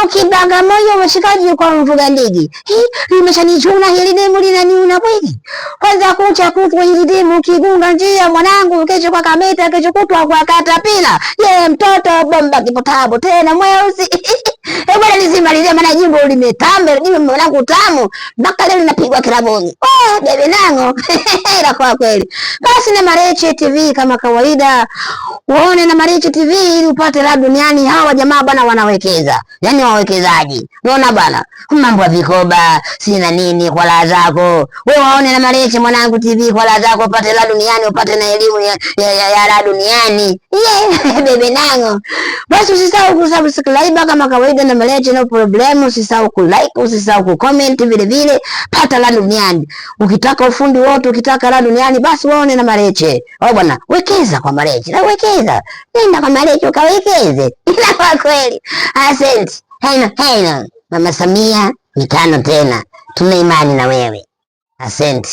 Ukibanga moyo mshikaji kwa mvuga ndigi. Hii limeshanichuna hili demu linaniuna kweli. Kwanza kucha kutwa hili demu kigunga njia mwanangu, kesho kwa kameta, kesho kutwa kwa katapila. Ye mtoto bomba kipotabo tena mweusi. Eh, bwana nisimalizie maana jimbo limetamba, jimbo mwanangu tamu mpaka leo linapigwa kilabuni. Oh, bebe nango. Ila kwa kweli. Basi na Marichi TV kama kawaida. Uone na Marichi TV ili upate la duniani. Hawa jamaa bwana wanawekeza. Yaani wawekezaji. Unaona bwana, mambo ya vikoba, sina nini kwa la zako. Wewe waone na Marichi mwanangu TV kwa la zako upate la duniani, upate na elimu ya la duniani. Yeah, bebe nango. Basi usisahau kusubscribe kama kawaida na Marichi no problem. Usisahau kulike, usisahau kucomment vile vile. Pata la duniani. Ukitaka ufundi wote, ukitaka la duniani, basi waone na Marichi. Oh bwana, wekeza kwa Marichi. Na wekeza. Nenda kwa Marichi ukawekeze. Ila kwa kweli. Asante. Haina haina. Mama Samia mitano tena. Tuna imani na wewe. Asante.